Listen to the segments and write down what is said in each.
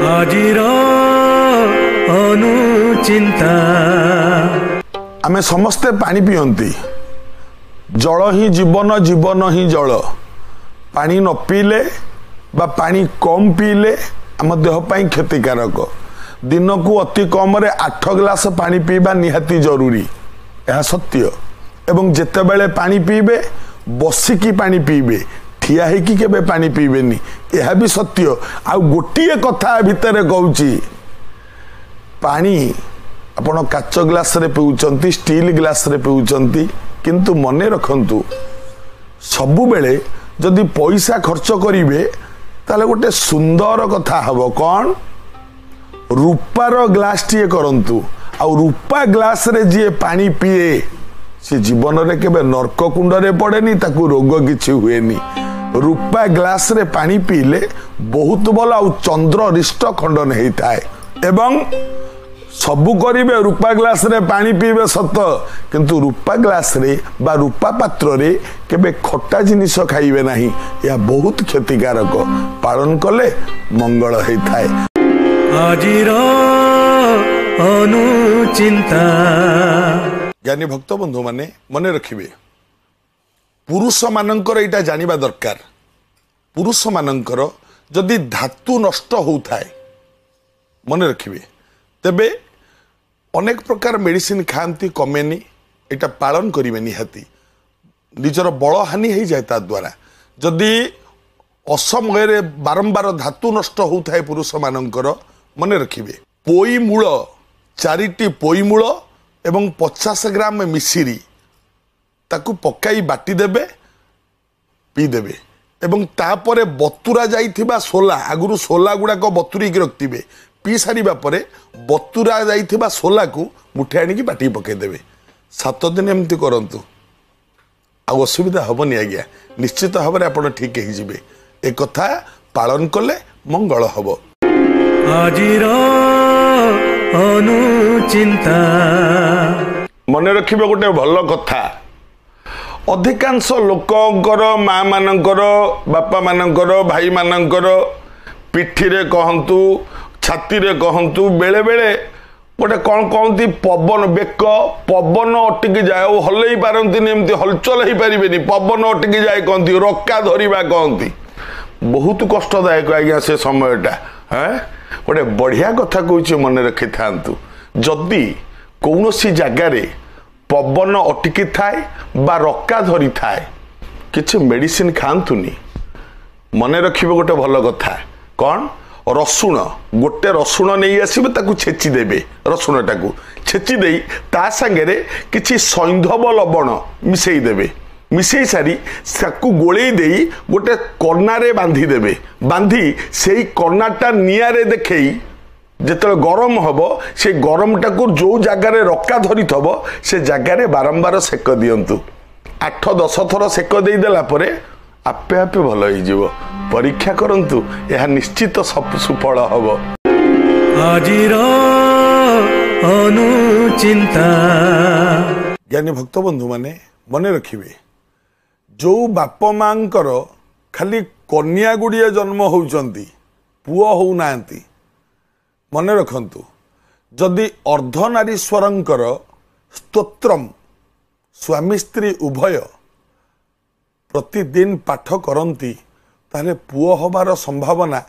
ଆଜିର ଅନୁଚିନ୍ତା। ଆମେ ସମସ୍ତେ ପାଣି ପିଅନ୍ତି। ଜଳ ହିଁ ଜୀବନ, ଜୀବନ ହିଁ ଜଳ। ପାଣି ନ ପିଇଲେ ବା ପାଣି କମ୍ ପିଇଲେ ଆମ ଦେହ ପାଇଁ କ୍ଷତିକାରକ। ଦିନକୁ ଅତି କମରେ 8 ଗ୍ଲାସ ପାଣି ପିଇବା ନିହାତି ଜରୁରୀ, ଏହା ସତ୍ୟ। ଏବଂ ଯେତେବେଳେ ପାଣି ପିଇବେ ବସିକି ପାଣି ପିଇବେ, ଠିଆ ହେଇକି କେବେ ପାଣି ପିଇବେନି, ଏହା ବି ସତ୍ୟ। ଆଉ ଗୋଟିଏ କଥା ଭିତରେ କହୁଛି, ପାଣି ଆପଣ କାଚ ଗ୍ଲାସରେ ପିଉଛନ୍ତି, ଷ୍ଟିଲ୍ ଗ୍ଲାସରେ ପିଉଛନ୍ତି, କିନ୍ତୁ ମନେ ରଖନ୍ତୁ ସବୁବେଳେ ଯଦି ପଇସା ଖର୍ଚ୍ଚ କରିବେ ତାହେଲେ ଗୋଟେ ସୁନ୍ଦର କଥା ହବ। କ'ଣ? ରୂପାର ଗ୍ଲାସଟିଏ କରନ୍ତୁ। ଆଉ ରୂପା ଗ୍ଲାସରେ ଯିଏ ପାଣି ପିଏ ସେ ଜୀବନରେ କେବେ ନର୍କ କୁଣ୍ଡରେ ପଡ଼େନି, ତାକୁ ରୋଗ କିଛି ହୁଏନି। ରୂପା ଗ୍ଲାସରେ ପାଣି ପିଇଲେ ବହୁତ ଭଲ, ଆଉ ଚନ୍ଦ୍ର ରିଷ୍ଟ ଖଣ୍ଡନ ହେଇଥାଏ। ଏବଂ ସବୁ କରିବେ, ରୂପା ଗ୍ଲାସରେ ପାଣି ପିଇବେ ସତ, କିନ୍ତୁ ରୂପା ଗ୍ଲାସରେ ବା ରୂପା ପାତ୍ରରେ କେବେ ଖଟା ଜିନିଷ ଖାଇବେ ନାହିଁ, ଏହା ବହୁତ କ୍ଷତିକାରକ। ପାଳନ କଲେ ମଙ୍ଗଳ ହେଇଥାଏ। ଆଜିର ଅନୁଚିନ୍ତା। ଜ୍ଞାନୀ ଭକ୍ତ ବନ୍ଧୁମାନେ ମନେ ରଖିବେ, ପୁରୁଷମାନଙ୍କର ଏଇଟା ଜାଣିବା ଦରକାର। ପୁରୁଷମାନଙ୍କର ଯଦି ଧାତୁ ନଷ୍ଟ ହେଉଥାଏ, ମନେ ରଖିବେ, ତେବେ ଅନେକ ପ୍ରକାର ମେଡ଼ିସିନ ଖାଆନ୍ତି, କମେନି। ଏଇଟା ପାଳନ କରିବେ ନିହାତି, ନିଜର ବଳ ହାନି ହେଇଯାଏ ତା ଦ୍ୱାରା। ଯଦି ଅସମୟରେ ବାରମ୍ବାର ଧାତୁ ନଷ୍ଟ ହେଉଥାଏ ପୁରୁଷମାନଙ୍କର, ମନେ ରଖିବେ ପୋଇ ମୂଳ, 4ଟି ପୋଇ ମୂଳ ଏବଂ 50 ଗ୍ରାମ ମିଶିରି ତାକୁ ପକାଇ ବାଟିଦେବେ, ପିଇଦେବେ। ଏବଂ ତାପରେ ବତୁରା ଯାଇଥିବା ସୋଲା, ଆଗରୁ ସୋଲା ଗୁଡ଼ାକ ବତୁରେଇକି ରଖିଥିବେ, ପିଇ ସାରିବା ପରେ ବତୁରା ଯାଇଥିବା ସୋଲାକୁ ମୁଠେ ଆଣିକି ବାଟିକି ପକାଇଦେବେ। 7 ଦିନ ଏମିତି କରନ୍ତୁ, ଆଉ ଅସୁବିଧା ହେବନି ଆଜ୍ଞା, ନିଶ୍ଚିତ ଭାବରେ ଆପଣ ଠିକ୍ ହେଇଯିବେ। ଏ କଥା ପାଳନ କଲେ ମଙ୍ଗଳ ହେବ। ଆଜିର ଅନୁଚିନ୍ତା। ମନେ ରଖିବେ ଗୋଟେ ଭଲ କଥା, ଅଧିକାଂଶ ଲୋକଙ୍କର, ମା ମାନଙ୍କର, ବାପା ମାନଙ୍କର, ଭାଇମାନଙ୍କର ପିଠିରେ କହନ୍ତୁ, ଛାତିରେ କହନ୍ତୁ, ବେଳେବେଳେ ଗୋଟେ କ'ଣ କହନ୍ତି ପବନ, ବେକ ପବନ ଅଟକି ଯାଏ, ଆଉ ହଲେଇ ପାରନ୍ତିନି, ଏମିତି ହଲଚଲ ହେଇପାରିବେନି, ପବନ ଅଟକି ଯାଏ କହନ୍ତି, ରକା ଧରିବା କହନ୍ତି। ବହୁତ କଷ୍ଟଦାୟକ ଆଜ୍ଞା ସେ ସମୟଟା। ଗୋଟେ ବଢ଼ିଆ କଥା କହୁଛି, ମନେ ରଖିଥାନ୍ତୁ, ଯଦି କୌଣସି ଜାଗାରେ ପବନ ଅଟକି ଥାଏ ବା ରକା ଧରିଥାଏ, କିଛି ମେଡ଼ିସିନ ଖାଆନ୍ତୁନି। ମନେ ରଖିବେ ଗୋଟେ ଭଲ କଥା, କ'ଣ? ରସୁଣ, ଗୋଟେ ରସୁଣ ନେଇ ଆସିବେ, ତାକୁ ଛେଚି ଦେବେ, ରସୁଣଟାକୁ ଛେଚି ଦେଇ ତା ସାଙ୍ଗରେ କିଛି ସୈନ୍ଧବ ଲବଣ ମିଶାଇ ଦେବେ। ମିଶାଇ ସାରି ତାକୁ ଗୋଳେଇ ଦେଇ ଗୋଟେ କନାରେ ବାନ୍ଧିଦେବେ। ବାନ୍ଧି ସେଇ କନାଟା ନିଆଁରେ ଦେଖେଇ ଯେତେବେଳେ ଗରମ ହେବ, ସେ ଗରମଟାକୁ ଯେଉଁ ଜାଗାରେ ରକା ଧରିଥିବ ସେ ଜାଗାରେ ବାରମ୍ବାର ସେକ ଦିଅନ୍ତୁ। 8-10 ଥର ସେକ ଦେଇଦେଲା ପରେ ଆପେ ଆପେ ଭଲ ହେଇଯିବ। ପରୀକ୍ଷା କରନ୍ତୁ, ଏହା ନିଶ୍ଚିତ ସୁଫଳ ହେବ। ଆଜିର ଅନୁଚିନ୍ତା। ଜ୍ଞାନୀ ଭକ୍ତ ବନ୍ଧୁମାନେ ମନେ ରଖିବେ, ଯେଉଁ ବାପ ମାଙ୍କର ଖାଲି କନ୍ୟା ଗୁଡ଼ିଏ ଜନ୍ମ ହେଉଛନ୍ତି, ପୁଅ ହେଉନାହାନ୍ତି, ମନେ ରଖନ୍ତୁ, ଯଦି ଅର୍ଦ୍ଧନାରୀଶ୍ୱରଙ୍କର ସ୍ତୋତ୍ରମ ସ୍ୱାମୀ ସ୍ତ୍ରୀ ଉଭୟ ପ୍ରତିଦିନ ପାଠ କରନ୍ତି, ତାହେଲେ ପୁଅ ହେବାର ସମ୍ଭାବନା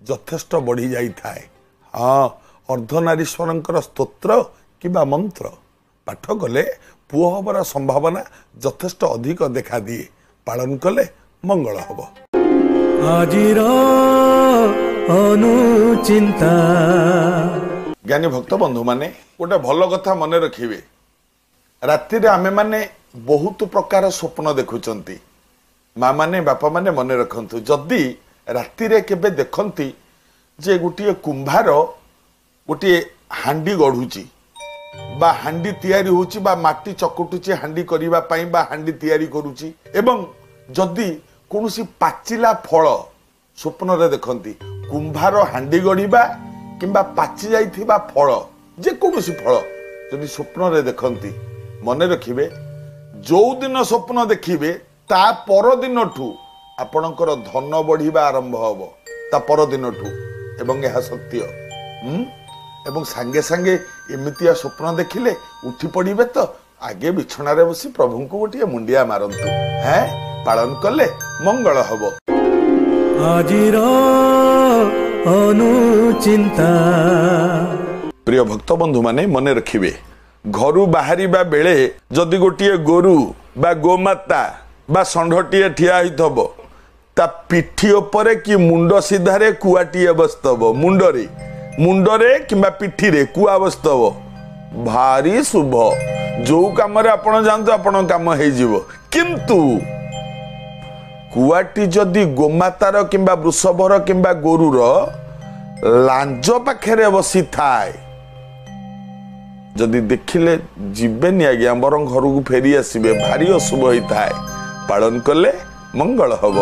ଯଥେଷ୍ଟ ବଢ଼ିଯାଇଥାଏ। ହଁ, ଅର୍ଦ୍ଧନାରୀଶ୍ୱରଙ୍କର ସ୍ତୋତ୍ର କିମ୍ବା ମନ୍ତ୍ର ପାଠ କଲେ ପୁଅ ହେବାର ସମ୍ଭାବନା ଯଥେଷ୍ଟ ଅଧିକ ଦେଖାଦିଏ। ପାଳନ କଲେ ମଙ୍ଗଳ ହେବ। ଆଜିର ଅନୁଚିନ୍ତା। ଜ୍ଞାନୀ ଭକ୍ତ ବନ୍ଧୁମାନେ ଗୋଟେ ଭଲ କଥା ମନେ ରଖିବେ, ରାତିରେ ଆମେମାନେ ବହୁତ ପ୍ରକାର ସ୍ୱପ୍ନ ଦେଖୁଛନ୍ତି। ମା ମାନେ, ବାପା ମାନେ ମନେ ରଖନ୍ତୁ, ଯଦି ରାତିରେ କେବେ ଦେଖନ୍ତି ଯେ ଗୋଟିଏ କୁମ୍ଭାର ଗୋଟିଏ ହାଣ୍ଡି ଗଢ଼ୁଛି ବା ହାଣ୍ଡି ତିଆରି ହେଉଛି ବା ମାଟି ଚକୁଟୁଛି ହାଣ୍ଡି କରିବା ପାଇଁ ବା ହାଣ୍ଡି ତିଆରି କରୁଛି, ଏବଂ ଯଦି କୌଣସି ପାଚିଲା ଫଳ ସ୍ୱପ୍ନରେ ଦେଖନ୍ତି, କୁମ୍ଭାର ହାଣ୍ଡି ଗଢ଼ିବା କିମ୍ବା ପାଚି ଯାଇଥିବା ଫଳ, ଯେକୌଣସି ଫଳ ଯଦି ସ୍ୱପ୍ନରେ ଦେଖନ୍ତି, ମନେ ରଖିବେ ଯେଉଁଦିନ ସ୍ୱପ୍ନ ଦେଖିବେ ତା ପରଦିନଠୁ ଆପଣଙ୍କର ଧନ ବଢ଼ିବା ଆରମ୍ଭ ହେବ। ତା ପରଦିନଠୁ ଏବଂ ଏହା ସତ୍ୟ। ଏବଂ ସାଙ୍ଗେ ସାଙ୍ଗେ ଏମିତିଆ ସ୍ୱପ୍ନ ଦେଖିଲେ ଉଠି ପଡ଼ିବେ ତ ଆଗେ ବିଛଣାରେ ବସି ପ୍ରଭୁଙ୍କୁ ଗୋଟିଏ ମୁଣ୍ଡିଆ ମାରନ୍ତୁ। ପାଳନ କଲେ ମଙ୍ଗଳ ହବ। ଆଜିର ଅନୁଚିନ୍ତା। ପ୍ରିୟ ଭକ୍ତ ବନ୍ଧୁମାନେ, ମନେ ରଖିବେ, ଘରୁ ବାହାରିବା ବେଳେ ଯଦି ଗୋଟିଏ ଗୋରୁ ବା ଗୋମାତା ବା ଷଣ୍ଢଟିଏ ଠିଆ ହେଇଥିବ, ତା ପିଠି ଉପରେ କି ମୁଣ୍ଡ ସିଧାରେ କୁଆଟିଏ ବସିଥିବ, ମୁଣ୍ଡରେ କିମ୍ବା ପିଠିରେ କୁଆ ବସିଥିବ, ଭାରି ଶୁଭ। ଯୋଉ କାମରେ ଆପଣ ଯାଆନ୍ତୁ ଆପଣଙ୍କ କାମ ହେଇଯିବ। କିନ୍ତୁ କୁଆଟି ଯଦି ଗୋମାତାର କିମ୍ବା ବୃଷଭର କିମ୍ବା ଗୋରୁର ଲାଞ୍ଜ ପାଖରେ ବସିଥାଏ, ଯଦି ଦେଖିଲେ ଯିବେନି ଆଜ୍ଞା, ବରଂ ଘରକୁ ଫେରି ଆସିବେ, ଭାରି ଅଶୁଭ ହେଇଥାଏ। ପାଳନ କଲେ ମଙ୍ଗଳ ହବ।